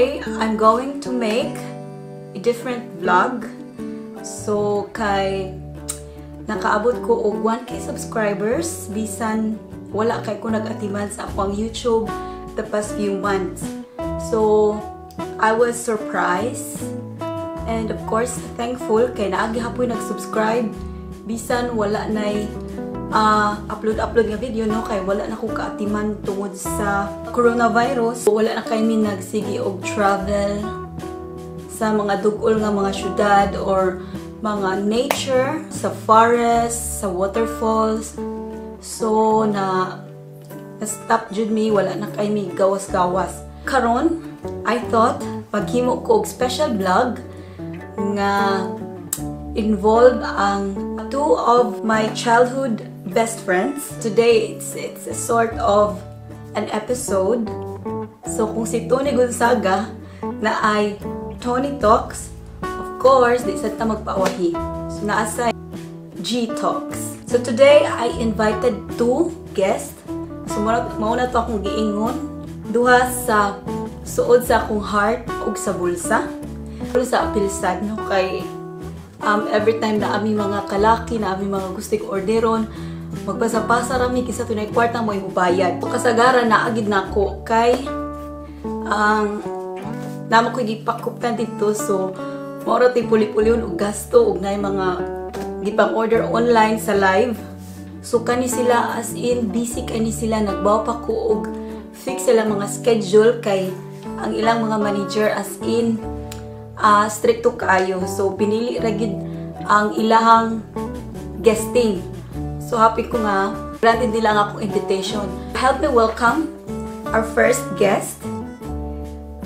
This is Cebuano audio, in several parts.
Today, I'm going to make a different vlog. So, kay nakaabot ko og 1K subscribers bisan wala kay ko nag-atiman sa akong YouTube the past few months. So, I was surprised and of course thankful kay naagi hapoy nag-subscribe bisan wala nay upload-upload nga video, no, kay wala na ko kaatiman tungod sa coronavirus. Wala na kay mi nagsige og travel sa mga dugol nga mga syudad or mga nature, sa forest, sa waterfalls. So na stop jud mi, wala na kay mi gawas-gawas. Karon, I thought maghimo ko og special vlog nga involve ang two of my childhood best friends. Today, it's a sort of an episode. So, kung si Toni Gonzaga na ay Toni Talks, of course, di sa ta magpaawahi. So, naa sa G Talks. So, today, I invited two guests. So, mauna to akong giingon. Duha sa suod sa akong heart ug sa bulsa. Sa apilsad, no, kay every time na aming mga kalaki, na aming mga gustig orderon, magpasa-pasa rami kisa tunay kwarta mo imubayad. Kasagaran naagid nako kay ang namo ko gipakuptan dito, so mao ra tay puli-pulion og gasto og nay mga gipang order online sa live. So kani sila as in busy kani sila, nagbaw pa ko og fix sila mga schedule kay ang ilang mga manager as in stricto kaayo. So pinili ra gid ang ilahang guesting. So happy ko nga granted nila ang akong invitation. Help me welcome our first guest.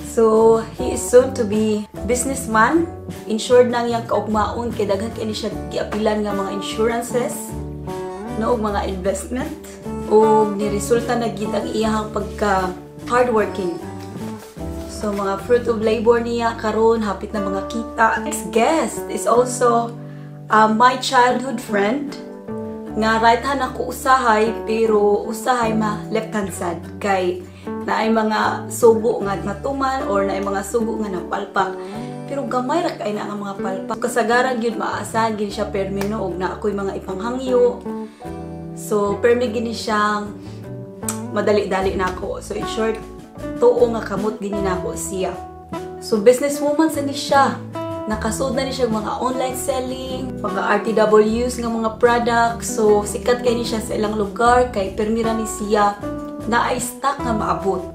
So he is soon to be businessman. Insured nang iyang kaugmaon kay daghan kay ni siya giapilan nga mga insurances, no, ug mga investment, ug niresulta na gid ang iyang pagka hardworking. So mga fruit of labor niya karon hapit na mga kita. Next guest is also my childhood friend nga right hand ako usahay, pero usahay ma left hand sad kay naay mga sugo nga matuman or naay mga sugo nga napalpak, pero gamay ra kay na ang mga palpak. Kasagaran gyud maasahan gyud siya permi, no, og na ako'y mga ipanghangyo. So permi gyud ni siyang madali-dali nako. So in short, tuo nga kamot gini nako siya. So businesswoman sa ni siya. Nakasud na ni siya mga online selling, mga RTWs nga mga products. So sikat kay ni siya sa ilang lugar kay permi ra ni siya naay stock nga maabot.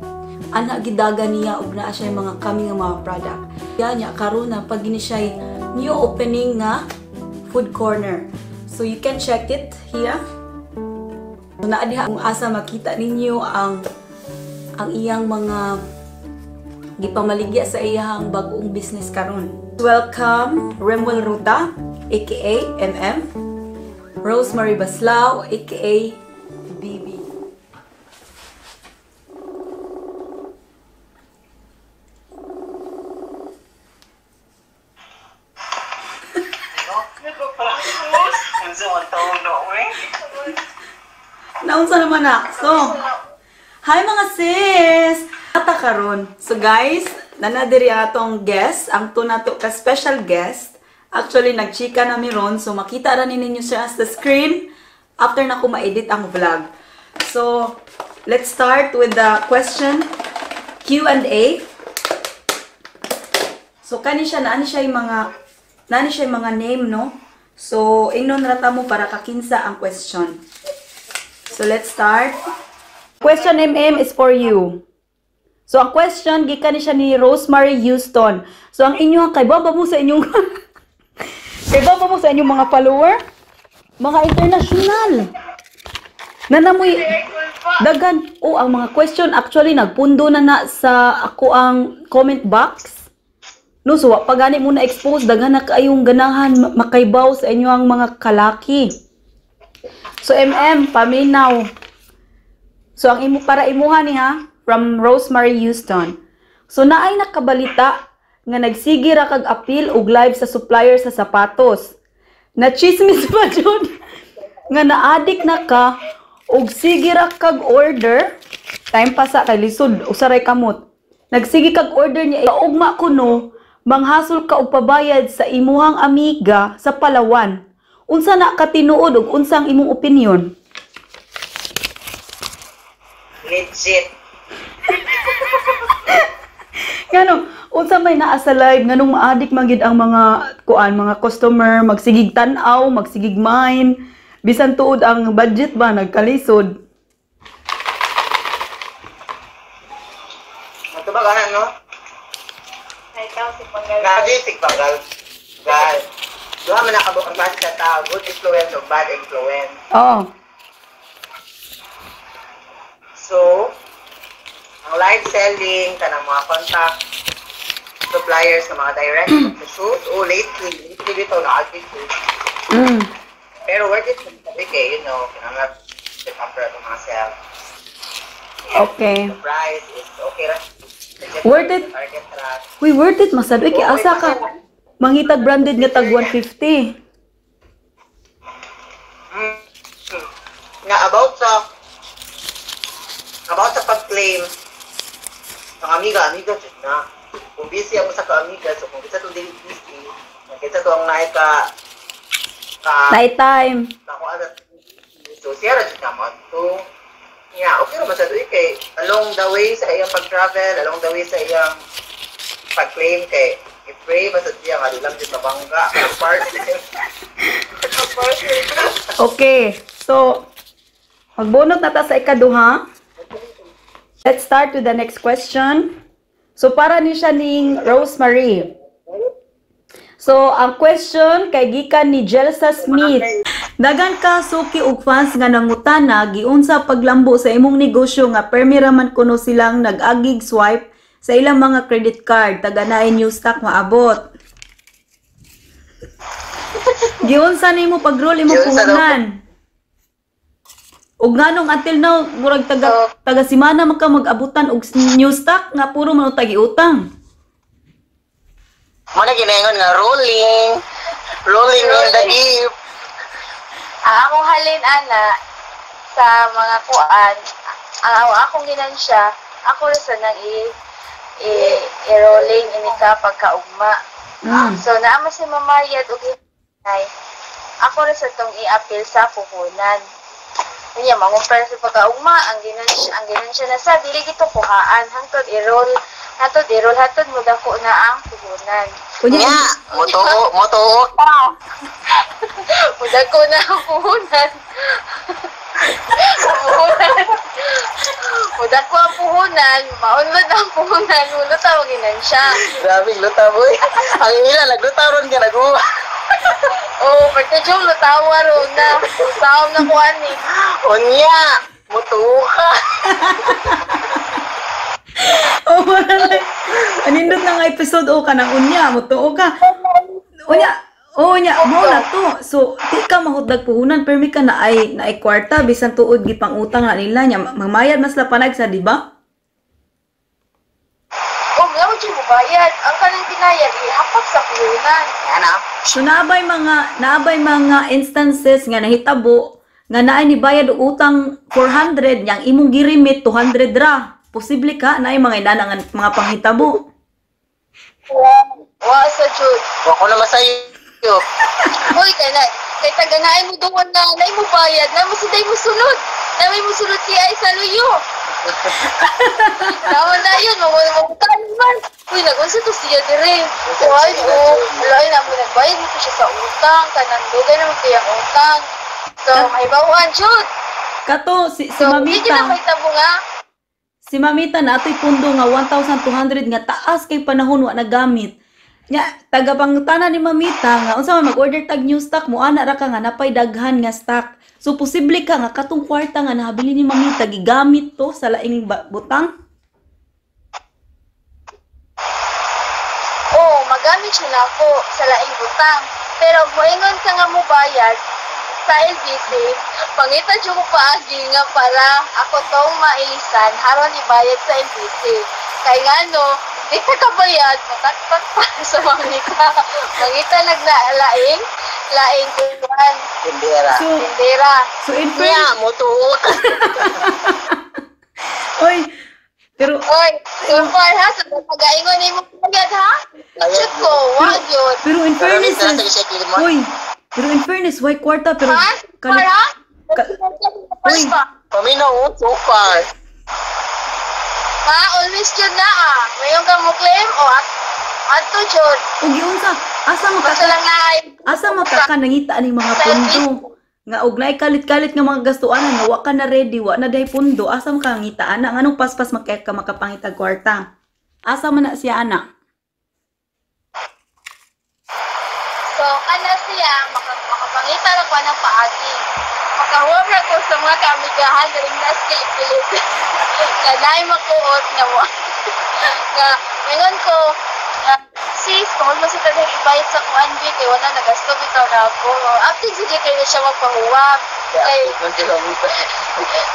Ana gidaga niya og naa siya mga kami nga mga product. Ya nya karon na pag gini siya new opening nga food corner. So you can check it here. So, naa diha kung asa makita ninyo ang iyang mga gipamaligya sa iyang bagong business karon. Welcome Remuel Ruta, aka MM, Rosemary Baslao, aka BB. Naunsa naman na. So, hi mga sis! Ata karon. So guys, nanadiri atong guest, ang to ka special guest. Actually, nagchika na mi ron, so makita ra ni ninyo siya sa screen after na ko ma-edit ang vlog. So, let's start with the question Q&A. So kani siya naani siya yung mga name, no? So, ingnon ra ta mo para kakinsa ang question. So, let's start. Question MM is for you. So, ang question, gikan ni siya ni Rosemary Houston. So, ang inyong, kay baba mo sa inyong, kay baba mo sa inyong mga follower, mga international. Nanamoy, dagan, oh, ang mga question, actually, nagpundo na na sa ako ang comment box. No, so, pa gani mo na expose, daghan na kayong ganahan makaibaw sa inyong mga kalaki. So, MM, paminaw. So, ang imo para imuha niya, from Rosemary Houston. So, naay nakabalita nga nagsige ra kag appeal og live sa supplier sa sapatos. Na chismis pa jud nga naadik na ka og sige ra kag order. Time pa sa kay lisod usaray kamot. Nagsige kag order niya, ugma kuno manghasol ka og pabayad sa imuhang amiga sa Palawan. Unsa na katinuod ug unsang imong opinion? Legit. Ngano unsa may naa sa live, nganong maadik man gid ang mga kuan, mga customer, magsigig tan-aw, magsigig mine bisan tuod ang budget ba nagkalisod? Matubag ana, no? Ay, ikaw si Panggal. Grabe si Panggal. Gal. Duha man nakabuk ang klase sa tao, good influence o bad influence. Oo. So, ang live selling, kanang mga contact suppliers sa mga direct sa shoes, oh, lately dito na shoes. Pero worth it sabi kay, kinahanglan set up for itong mga sell. Okay. The price is okay ra. Legit. Worth it. Target ra. Uy, worth it masad. Uy, kay asa ka mangitag branded nga tag 150. Nga about sa pag-claim ang amiga, amiga jud na. Kung busy ang usa ka amiga, so kung kita to dili busy, kita to ang naay ka ka Night time. Nakuha na, so siya ra jud na mo to. Yeah, okay ra man sa duy kay along the way sa iyang pag-travel, along the way sa iyang pag-claim, kay i-pray ba sa siya nga di lang jud mabangga ang parcel. Okay. So, magbunot na ta sa ikaduha. Let's start with the next question. So, para ni siya ning Rosemary. So, ang question kay gikan ni Jelsa Smith. Dagan ka suki og fans nga nangutana giunsa paglambo sa imong negosyo nga permi raman kuno silang nag-agig swipe sa ilang mga credit card, taga naay new stock maabot. Giunsa nimo pag-roll imong Giunsa daw. puhunan? Ug nganong until now murag taga taga semana man ka mag-abutan og new stock nga puro man og tagi-utang? Mo na ginaingon nga rolling. Rolling in the deep. Ang akong halin ana sa mga kuan, ang akong ginansya, ako ra sa nang i i-rolling ini ka pagkaugma. So naa man si mamayad og hinay. Ako ra sa tong i-appeal sa puhunan. Unya mangumpara sa pagkaugma, ang ginansya na sa dili gito kuhaan hangtod i-roll hangtod modako na ang puhunan. Unya, Nya, motuo, motuo ka. Mudako na ang puhunan. Puhunan. Mudako ang puhunan, maunlad ang puhunan, mulutaw ang ginansya. Grabe, luta boy. Ang ila naglutaw ron ka naguwa. Oh, pwede yung lutawa ron na. Lutaw na kuan ni. Unya, motuo ka. Oh, wala na. Anindot na nga episode o ka ng unya, mutuo ka. Unya, oh nya, mo na to. So, di ka mahutdag puhunan, permi ka na ay kwarta bisan tuod gipang utang na nila nya, mamayad mas la panag sa, di ba? Oh, nga mo mo bayad. Ang kanang binayad, ihapak sa puhunan. Yan ah. So naabay mga instances nga nahitabo nga naay ni bayad og utang 400 yang imong girimit 200 ra. Posible ka naay mga inana nga mga panghitabo? Wa sa jud. Wa ko na masayo. Uy, kay na, kay taga naay mo dungon na, naay mo bayad, na mo siday mo sulod. Na may mo sulod si ay sa luyo. Tama na yun, mga man. Uy, nag-unsa to siya dire. Ay, oh, wala ay na mo nagbayad mo to siya sa utang, kanang dugay naman kayang utang. So, mahibawan jud. Kato si So, di Mamita. na may tabo nga. Si Mamita na atoy pundo nga 1,200 nga taas kay panahon wa nagamit. Nya taga pangutana ni Mamita nga unsa man mag-order tag new stock, mo ana ra ka nga napay daghan nga stock. So posible ka nga katong kwarta nga nahabili ni Mamita gigamit to sa laing butang? Oo, magamit siya na ako sa laing butang. Pero moingon ka nga mo bayad sa LBC, pangita jud ko paagi nga para ako tong mailisan haron ibayad sa LBC. Kay ngano, di ka kabayad, mataktak pa sa mamita. Mangita nagna laing laing kuan, Tindera. So tindera. so in Nya, fairness, motuo ka. oy, Pero Oy, so far ha, sa pagaingon nimo bayad ha? Shoot ko, wag yun. Pero in Pero fairness, minsan nasa siya kilid mo. uy, pero in fairness, why kwarta pero Ha? So far ha? Uy. Paminaw, oh, so far. Ha, always yun na ah. Mayon ka mo claim o at adto jud. Ug giunsa, asa Basta makaka lang na ay asa makaka nangita ning mga pondo nga og naay kalit-kalit nga mga gastuanan nga wa ka na ready, wa na day pondo, asa makangita ana? Nganong paspas maka ka makapangitag kwarta? Asa man na siya ana? So, kana siya, makapangita ra ko ng paagi. Makahuwam ra ko sa mga kaamigahan galing nas kilit-kilit. Nga naay makuot nga mo. Nga, mingon ko, nga, sis, kung mo sa tanang ibayad sa kuan bi, kay wala nagasto bitaw na ako. Aptin sige kayo siya magpahuwam. Kay,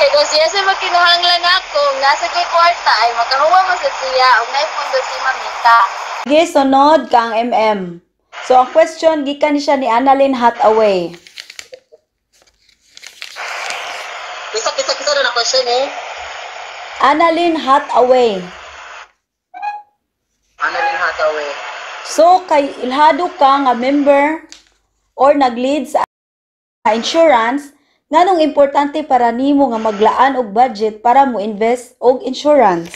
kay kung siya sa magkinahanglan ako, nasa ko'y kwarta, ay makahuwam man sad siya, ug naay pondo si mamita. Sige, sunod kang MM. So, ang question, gikan ni siya ni Annalyn Hathaway. Kisa, kisa, kisa na na question eh. Annalyn Hathaway. Annalyn Hathaway. So, kay ilhado ka nga member or nag-lead sa insurance, nganong importante para nimo nga maglaan og budget para mo invest og insurance?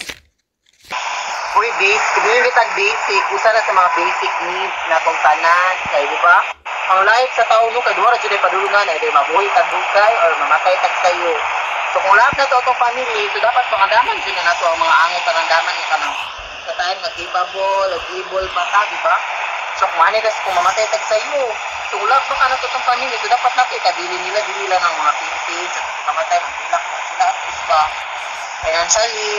Uy, basic, kung tag basic, usa na sa mga basic needs na tong tanan, kay di ba? Ang life sa tao no, kay duwa ra jud ay padulungan, ay mabuhi tag dugay or mamatay tag sayo. So kung lahat na to atong family, so dapat pangandaman jud na nato ang mga angay pangandaman nga kanang sa time nga capable o able pa ta, di ba? So kung ano kasi kung mamatay tag sayo, so kung lahat ba ka na to atong family, so dapat nato ikabili nila dili lang ang mga Philippines, at kamatay, maghilak na sila at least ba, financially,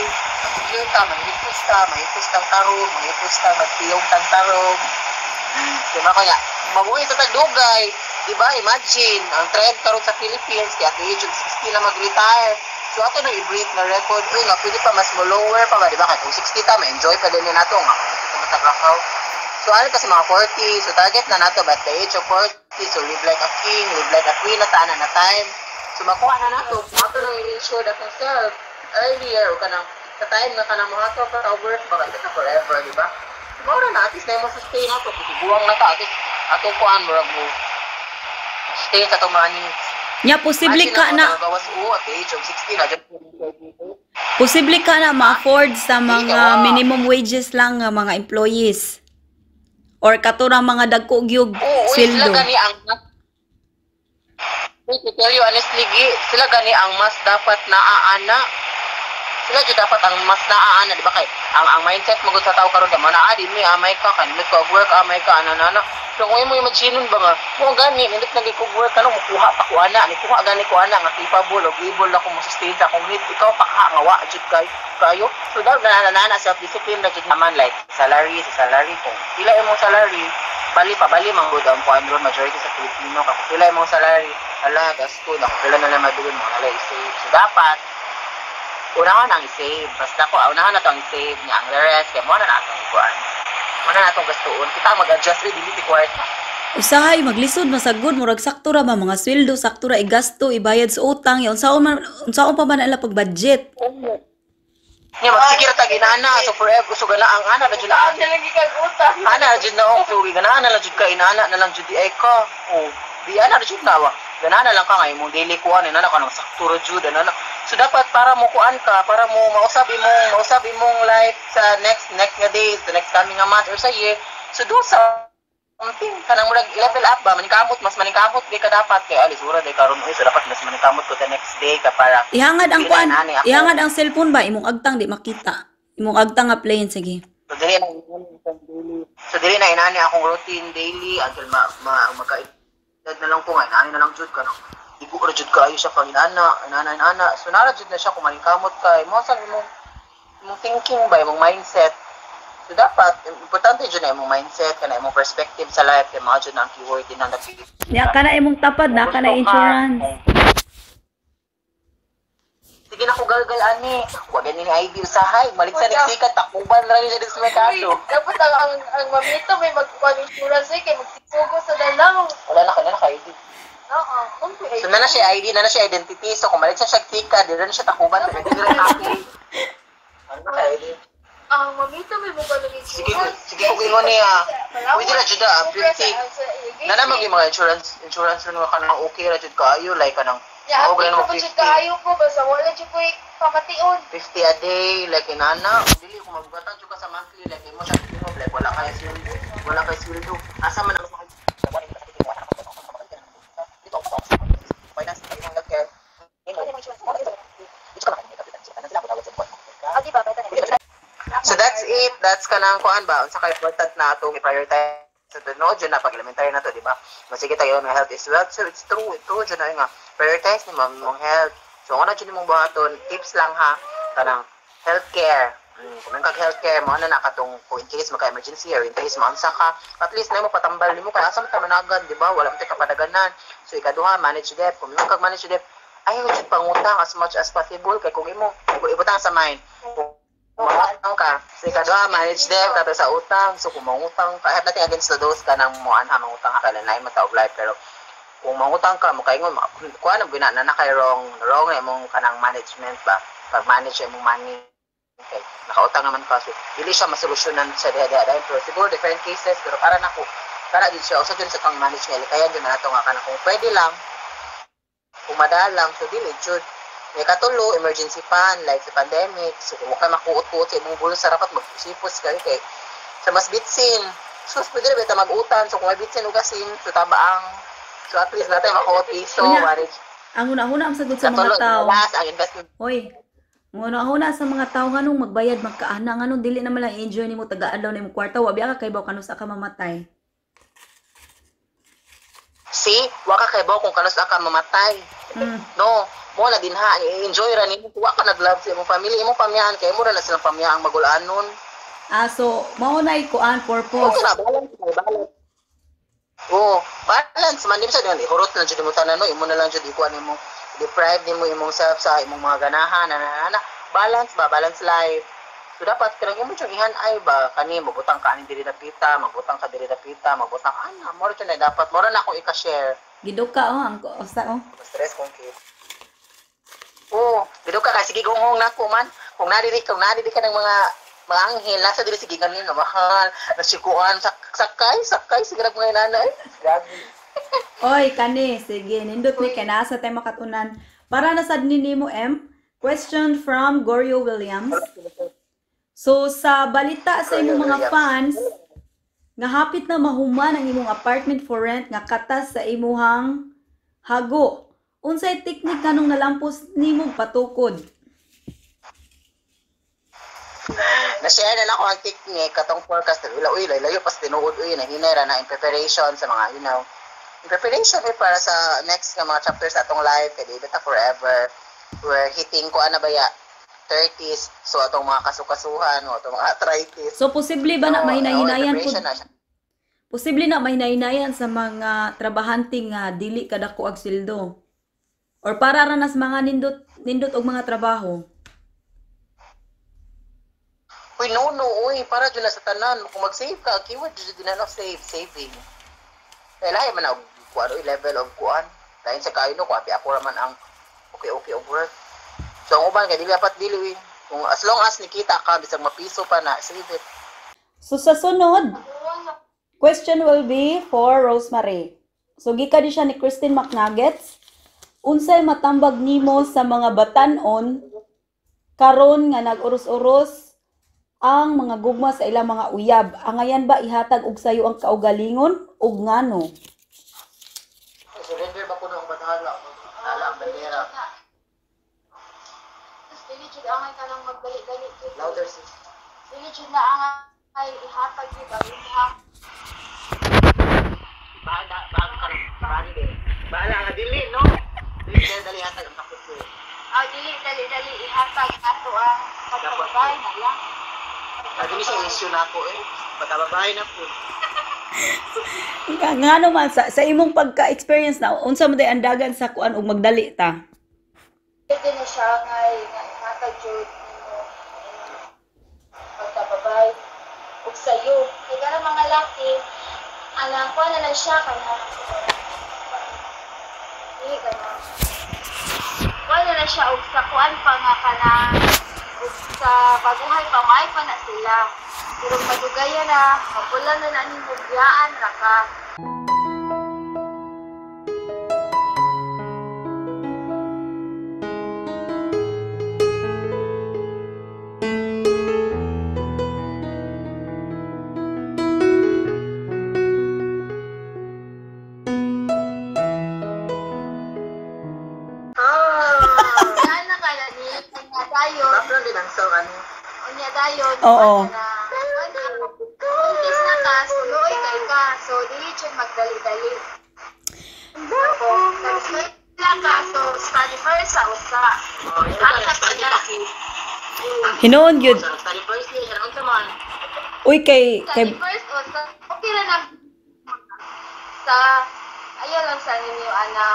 mag-clear ka, manghipos ka, manghipos kang tarong, manghipos ka, magpiyong kang tarong. Di ba kaya, mabuhay sa tagdugay. Di ba, imagine, ang trend karon sa Philippines, kaya at the age of 60 na mag-retire. So ato na i-break na record, uy, nga pwede pa mas mo lower pa ba, di ba? Kaya kung 60 ta, ma-enjoy pa din nato, nga, ito matagrakaw. So ano kasi mga 40, so target na nato, but the age of 40, so live like a king, live like a queen, na taana na time. So makuha na nato, ato nang i-ensure that self earlier, o kanang sa time nga kanang mga to ka work, baka ito ka forever, di ba? So mao na, at least na mo sustain ato, kung guwang na ta, at least atong kuan, murag mo sustain sa atong mga needs. Nya posible Imagine ka ang na mga gawas o at the age of 60 na, dyan. Posible ka na ma-afford sa mga minimum wages lang nga mga employees or katurang mga dagko gyud Oo, uy, sila sweldo. gani ang mas. Wait, to tell you honestly, Gi, sila gani ang mas dapat naaana. Sila jud dapat ang mas naaana, di ba kay ang mindset mo gud sa tao karon mo naa di mi amay ka kan ko work amay ka ana na na. So kung imo imagine ba nga, mo gani nindot lagi ko work kanong mukuha pa ko ana, ni kuha gani ko ana nga capable og able na ko mo sustain sa akong need, ikaw pa ka nga wa jud kay kayo. So daw na na na self discipline na jud naman, like salary sa salary, kung pila imong salary, bali pa bali man gud ang kuan ron majority sa Pilipino ka, kung pila imong salary, ala gasto na, kung pila na lang madulon mo na i-save. So dapat unahan ang i-save, basta ko unahan na to ang i-save niya, ang the rest kay mo na natong ikuan, mo na natong gastuon, kita mag-adjust rin dili ti kwarta. Usahay maglisod masagod, murag sakto ra ba mga sweldo, sakto ra igasto, ibayad sa utang ya, unsaon man unsaon pa man nila pag-budget? Nya magsige ra tag inana, so forever, so gana ang ana na jud na. Ang lagi kag utang. Ana na jud na og so gana na lang jud ka, inana na lang jud di ay ka, oh di ana na jud na wa, gana na lang ka nga imong daily kuan, inana ka nang sakto ra jud ana na. So dapat para mo kuan ka, para mo mausab imong life sa next next nga days, the next coming nga month or sa year, so do something kanang murag level up ba, maningkamot, mas maningkamot di ka dapat kay alis ura di karon, uy, so dapat mas maningkamot ko the next day ka para Ihangad ang Dili kuan, na inani ako. Ihangad ang cellphone ba, imong agtang di makita. Imong agtang nga plane, sige. So dili na inani akong routine daily until ma, ma magka na lang ko nga inani na lang jud ka nang igo ra jud kaayo siya pang inana inana inana. So nara jud na siya kung maningkamot ka mo sa imong thinking ba, imong mindset. So dapat importante jud na imong mindset kana, imong perspective sa life, kay mga jud na ang keyword din ang Nya kana imong tapad na kana insurance. Sige na ko galgal ani. Wa gani ni ID usahay. Malik sa nagsikat takuban ra ni siya dito sa merkado. Dapat ang mamito may magkuhan insurance eh, kay magtipugo sa dalaw. Wala na kana naka ID. Oo, kung may So na na siya ID, na na siya identity. So kung malik sa siya tika, di na siya takuban, pero di na. Ano kaya? Sige, sige ko ingon niya. Pwede ra jud ah, 50. Na naman yung mga insurance insurance rin nga kanang okay ra jud kaayo, like kanang Ya, oh, okay ganun ko mo jud 50. kaayo ko basta wala jud ko'y pamation. 50 a day, like inana, dili kung magbugatan jud ka sa monthly, like imo siya imo, like wala kay sweldo, wala kay sweldo. Asa man ang Ah, di ba? Better na. So that's it. That's kanang kuan ba? Unsa kay important na atong i-prioritize sa no jud na pag elementary na to, di ba? Masige tayo nga health is wealth. So it's true, true jud na nga prioritize ni ma'am imong health. So ana jud imong buhaton, tips lang ha, kanang healthcare. Kung kag healthcare mo ana na katong kung in case maka-emergency or in case maunsa ka, at least na mo patambal nimo kay asa man ta managad, di ba? Wala man tay kapadaganan. So ikaduha, manage debt. Kung imo kag manage debt, ayaw jud pangutang as much as possible kay kung imo ibutang sa mind. Kung mangutang ka, so ikaduha, manage debt kato sa utang. So kung mangutang ka, I have nothing against to those ka nang muan ha, mangutang ka kailan na mataog life, pero kung mangutang ka, makaingon, kuan ang gina na na kay wrong, wrong na imong kanang management ba, pag-manage imong money. Okay, nakautang naman ka, so dili siya masolusyonan sa diha diha dahil, pero siguro different cases, pero para nako, para din siya, usa jud sa kang manage nga, kaya jud na nato nga kanang kung pwede lang, kung madalang, so dili jud. May katulo, emergency fund, like sa pandemic, so kung ka makuot-kuot sa imong bulsa, rapat magpusipos kayo kay sa mas bitsin. So, pwede na ba mag-utan? So, kung may bitsin ugasin, so tabaang. So, at least natin makuot piso, Una, manage. Ang una-una ang sagot sa mga Katulo, tao. last, ang investment. Hoy, ang una-una sa mga tao nganong magbayad magkaana, nganong dili naman lang enjoy nimo tagaan daw nimo kwarta, wa biya ka kaybaw kanus ka mamatay. See, wa ka kaybaw kung kanus ka mamatay. No, mo na din ha, i-enjoy ra nimo. Wa ka nag-love sa imong family, imong pamyahan kay mo ra na silang pamyaang magulanon. Ah, so mao na ikuan purpose. Okay na, balance, may balance. Oo, balance man din siya din. Ihurot lang jud mo tanan no, imo na lang jud ikuan nimo. Deprive nimo imong self sa imong mga ganahan, na, na, na, na. Balance ba, balance life. So dapat kanang imo jud ihan ay ba kani magbutang ka ani diri dapita, magbutang ka diri dapita, magbutang ana, mo ra jud na dapat, mo ra na akong ika-share. Giduka oh ang usa oh. Stress kong kid. Oo, giduka ka sige gonghong nako man. Kung nariri ka ng mga anghel, nasa diri sige ganin nga mahal, nasikuan sakay, sakay sige ra mga nanay. Grabe. Oy, kani, sige, nindot ni kay nasa tay makatunan. Para na sad ni nimo M. Question from Gorio Williams. So sa balita sa imong mga Gorio Williams. fans nga hapit na mahuman ang imong apartment for rent nga katas sa imuhang hago. Unsay teknik kanong nalampos nimo patukod? Na-share na lang ko ang technique katong forecast wala uy layo pas tinuod uy nahinay ra na in preparation sa mga in preparation eh, para sa next nga mga chapters sa atong life kay di bata forever. We're hitting ko ana baya 30s, so atong mga kasukasuhan o atong mga arthritis. So posible ba na So, mahinay-hinayan oh, in pud preparation na siya. Posible na mahinay-hinayan sa mga trabahante nga dili kadako og sweldo? Or para ra nas mga nindot nindot og mga trabaho? Uy, no, no, uy, para dyan na sa tanan. Kung mag-save ka, keyword dyan din na, no, save, saving. Kaya lahi man ang kuan, uy, level of kuan. Dahil sa kayo, no, kuan, ako raman ang okay-okay of work. So, ang uban, kaya dili dapat dili, uy. Kung as long as nikita ka, bisag mapiso pa na, save it. So sa sunod, question will be for Rosemary. So gikan di siya ni Christine McNuggets. Unsay matambag nimo sa mga batan-on karon nga nag-uros-uros ang mga gugma sa ilang mga uyab? Angayan ba ihatag og sayo ang kaugalingon ug ngano? Surrender ba ko ang bathala? Ala ang bandera. Tapos dili jud angay ka lang magdali-dali jud. Louder, sis. Dili jud na angay ihatag jud ang imong Bahala, bahala ka ng bahala. Bahala nga, dili, no? Dili, dali, dali, hatag ang takot ko. Ah, dili dali-dali ihatag ato ang pagkababae na lang. Dili siya issue na ako eh. Pagkababae na po. Nga ngano man sa imong pagka-experience na unsa man day ang dagan sa kuan og magdali ta? Pwede na siya nga ihatag jud nimo imong pagkababae ug sayo. Kay kanang mga laki, anang kuan na lang siya kana dili kana kuan na lang siya og sa kuan pa nga kana ug sa baguhay pa maay pa na sila. Pero padugaya na, mapula na na nimo biyaan ra ka. Saan na ka na ni? Unya dayon. Background din ang song ano. Unya dayon. Oo. Buntis na ka, so luoy kay ka. So dili jud magdali-dali. Nag-eskwela ka, so study first sa usa. Oh, Asa ka na? Hinuon gyud. Study first ni ano man. Uy kay kay Study first usa. Okay ra na sa ayaw lang sa ninyo ana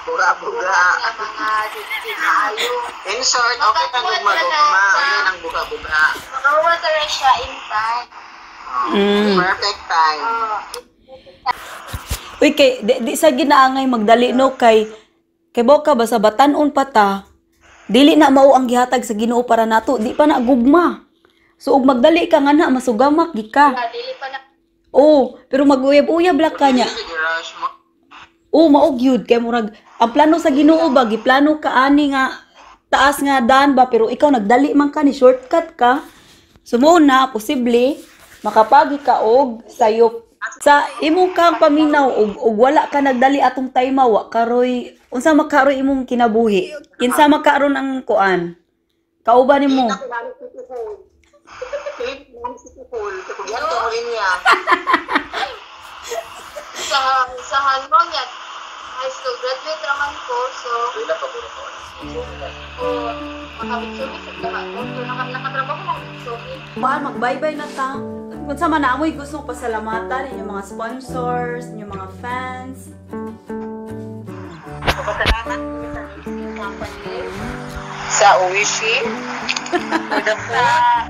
Buga-buga. nga mga di maayo. In short, okay kang gugma-gugma. Ano ang buga-buga? Makahuwa ta ra siya in time. Perfect time. Oh, Uy kay di sa ginaangay magdali no kay kay boka ba sa batan-on pa ta. Dili na mao ang gihatag sa Ginoo para nato, di pa na gugma. So ug magdali ka nga na masugamak gi ka. dili pa na Oh, pero maguyab-uyab lang ka niya. Sige, rush mo. Oh, mao gyud kay murag ang plano sa Ginoo ba giplano ka ani nga taas nga daan ba pero ikaw nagdali man ka ni shortcut ka. So mo na posible makapagi ka og sayop sa imong kang paminaw og, og wala ka nagdali atong time wa karoy unsa makaroy imong kinabuhi, kinsa makaron ang kuan kauban nimo? Yan to rin niya. sa hanong yan. High school graduate raman ko, so Wala pa ko. o makabitsubi sa lahat ko. So nakatrabaho ko makabitsubi. Kuan, mag-bye-bye na ta. Kung sa man amoy gusto pasalamatan inyong mga sponsors, inyong mga fans. Pasalamat kami sa Nissin Company, sa Oishi, for the food,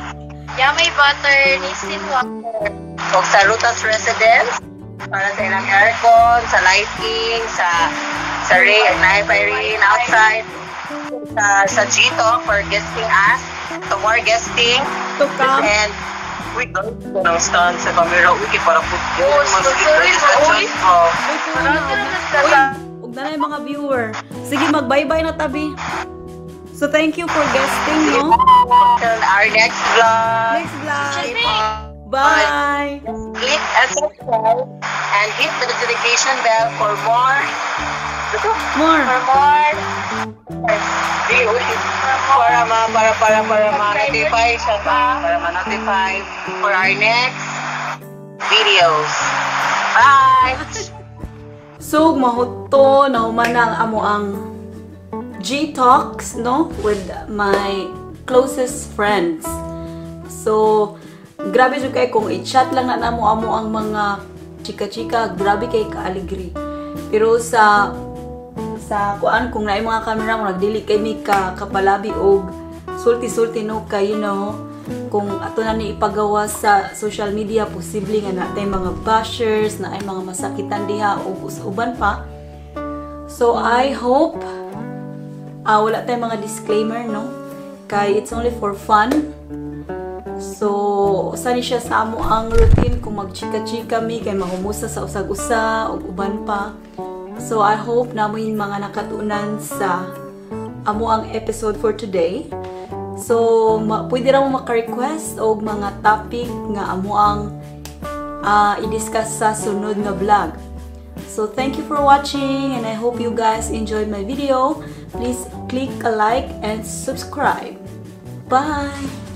Yummy butter, Nissin water. o sa Rutas Residence, para sa ilang aircon, sa lighting, sa rain, naipay rain outside, sa Gito for guesting us, to more guesting, To come. and we go ng stand sa camera, uy, kay para po Oh, sorry, uy. Uy, tuwa na. Uy, ug na yung mga viewer. Sige, mag-bye-bye na tabi. So thank you for guesting, no? Till our next vlog. Next vlog. Bye! Click and subscribe and hit the notification bell for more. More. For more. Para ma-notify siya ba? Para ma-notify for our next videos. Bye! So, mahuto na human ang amo ang G-Talks, no? With my closest friends. So, grabe jud kay kung i-chat lang na namo amo ang mga chika-chika, grabe kay kaaligri. Pero sa kuan kung naay mga camera mo nagdili kay mi ka kapalabi og sulti-sulti no kay you know kung ato na ni ipagawa sa social media posible nga natay mga bashers na ay mga masakitan diha og uban pa. So I hope wala tayong mga disclaimer no kay it's only for fun. So usa ni siya sa amo ang routine kung magchika-chika mi kay mahumusa sa usag-usa ug uban pa. So I hope na mo yung mga nakatunan sa amo ang episode for today. So pwede ra mo maka-request og mga topic nga amo ang i-discuss sa sunod nga vlog. So thank you for watching and I hope you guys enjoyed my video. Please click a like and subscribe. Bye!